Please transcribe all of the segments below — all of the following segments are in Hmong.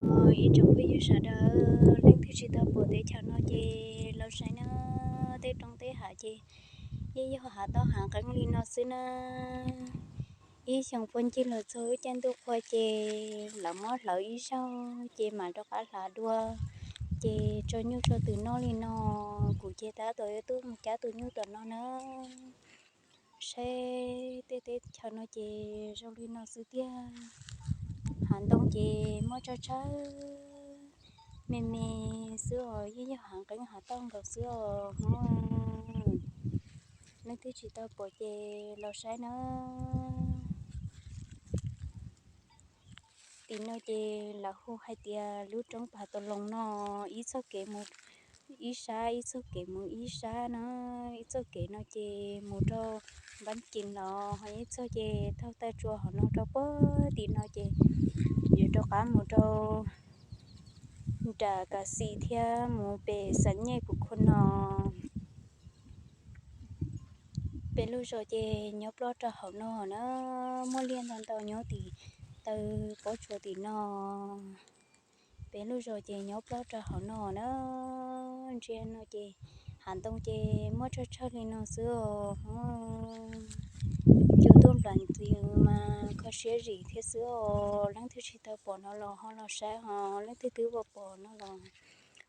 Ib tsoom phooj ywg sawv daws, leej twg tsis tau pom teb chaws no ces los saib na, tej roob tej hav ces yeej yog hav tauj hav qeeb li no xwb na. Ib xyoos puag ncig los txog lub caij ntuj qhua ces lawv muab hlawv ib zaug ces mam rov qab hlav dua, ces tso nyuj tso twm noj li no. Kuv ces tab tom yuav tuaj mus cab tus nyuj tom no na. Saib tej teb chaws no ces zoo li no xwb tiag. Hav ntoo ces muaj tsawg tsawg me me xwb os, yeej yog hav qeeb hav tauj nkaus xwb os. Leej twg tsis tau pom ces los saib na. Tim no ces lawv hu hais tias lub roob Pas Tau Loos no, ib txoj kev mus ib sab, ib txoj kev mus ib sab na. Ib txoj kev no ces mus rau Npab Cees los ho ib txoj ces taug tag tsua hauv no rau puag tim no ces yuav rov qab mus rau nram Kav Xis thiab mus pem Xav Nyej Pus Khua no. Peb lub zos ces nyob ploj rau hauv no na, muaj liaj ntau ntau nyob tim taw pob tsuas tim no. Peb lub zos ces nyob ploj rau hauv no na. Ntsia no ces hav ntoo ces muaj tsawg tsawg li no xwb os. Cua tuaj nplam ntxi mas kho siab zim thiab xwb os. Leej twg tsis tau pom no los ho los saib os, leej twg twb pom pom no los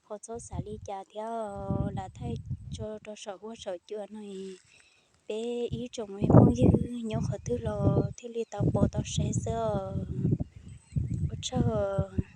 ho txhob xav li cas thiab. Lam thaij tso rau saum huab saum cua no, peb ib tsoom me phooj ywg nyob qhov twg los thiaj li tau pom tau saib xwb os. Ua tsaug.